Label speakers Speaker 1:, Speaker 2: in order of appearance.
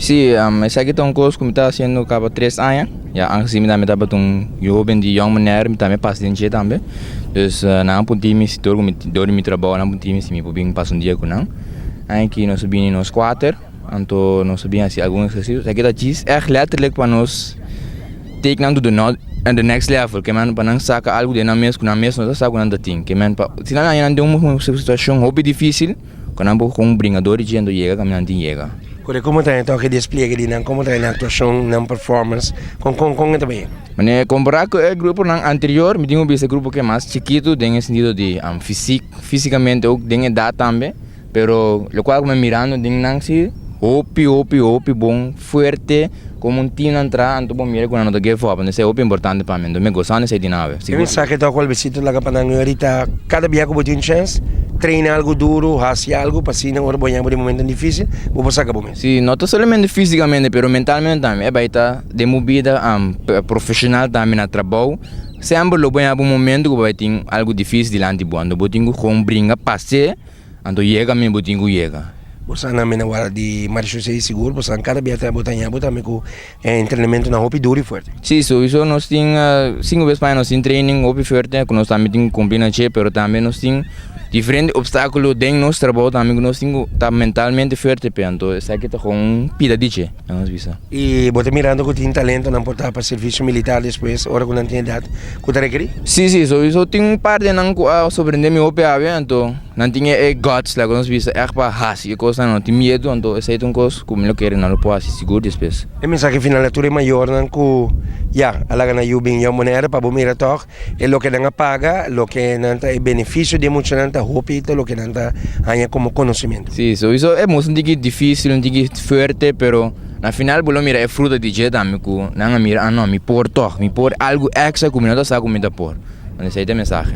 Speaker 1: Si, esaki ta un kos ku mi ta hasiendo kaba 3 aña. Ya, aangezien mi tambe tabata un joven di Jong Bonaire, mi tambe pasa den dje tambe. Dus nan a punti mi si dor di mi trabou, nan a punti mi si mi por bin pasa un dia ku nan. Aki nos a bini nos kuater, anto nos a bin hasi algun ehersisio. Esaki ta djis echt letterlijk pa nos take nan to the not the next level. Ke men pa nan saka algu den nan mes ku nan mes no ta sa ku nan ta tin. Ke men pa si nan haña nan den un situashon hopi difísil, ku nan por kon bringa dor di dje anto yega kaminda nan tin yega.
Speaker 2: Kore kon ta e toke despliegue di nan, kon ta e aktuashon, nan performance, kon ta bin?
Speaker 1: Mane, kompará ku e gruponan anterior, mi tin ku bisa e grupo ku mas chikitu den e sentido di físikamente, ook den edat tambe, pero lokual ku mi mirando den nan si hopi, hopi, hopi bon, fuerte, komo un team nan traha, anto bo mira ku nan no ta give up, entonces e hopi importante pa mi, anto mi gosando esei di nan awe.
Speaker 2: E mensahe ta kual besito laga pa nan ahorita kada bia ku bo tin chance, train algu duru, hasi algu, pa asina ora bo yega den momento difísil, bo por saka bo mes.
Speaker 1: Si, no ta solamente físikamente, pero mentalmente tambe. E bai ta den bo bida profeshonal tambe na trabou, semper lo bo yega un momento ku bo bai tin algu difísil dilanti bo, anto bo tin ku gewoon bringa pas'é, anto yega mi bo tin ku yega.
Speaker 2: Bo sa nan mena wara di Marechaussee sigur, bo sa kada bia bo ta haña bo tambe ku entrenamentu nan hopi duru i fuerte.
Speaker 1: Si, sowieso nos tin 5 bes pa aña nos tin training hopi fuerte ku nos tambe tin ku kumpli na dje, pero tambe nos tin diferente obstákulo den nos trabou tambe ku nos tin ku ta mentalmente fuerte p'e, anto esaki ta gewoon un pida di dje, nos bisa.
Speaker 2: I bo ta mirando ku tin talento nan por ta pa servisio militar despues ora ku nan tin edat ku ta rekerí?
Speaker 1: Si, sowieso tin un par di nan ku a sorprendé mi hopi awe, anto nan tin e guts, laga nos bisa, ègt pa hasi e kosnan, no tin miedu, anto esei ta un kos ku mi lo kere nan lo por hasi sigur despues.
Speaker 2: E mensahe final na tur e mayornan ku ya a laga nan yu bin Jong Bonaire pa bo mira tòg e loke nan a paga, loke nan ta e benefisio di e muchanan ta hopi ta loke nan ta haña komo konosementu.
Speaker 1: Si, sowieso e mos un tiki difísil, un tiki fuerte, pero na final bo lo mira e fruta di dje tambe ku nan a mira, ah no, mi por tòg, mi por algu extra ku mi no ta sa ku mi ta por. Esei ta e mensahe.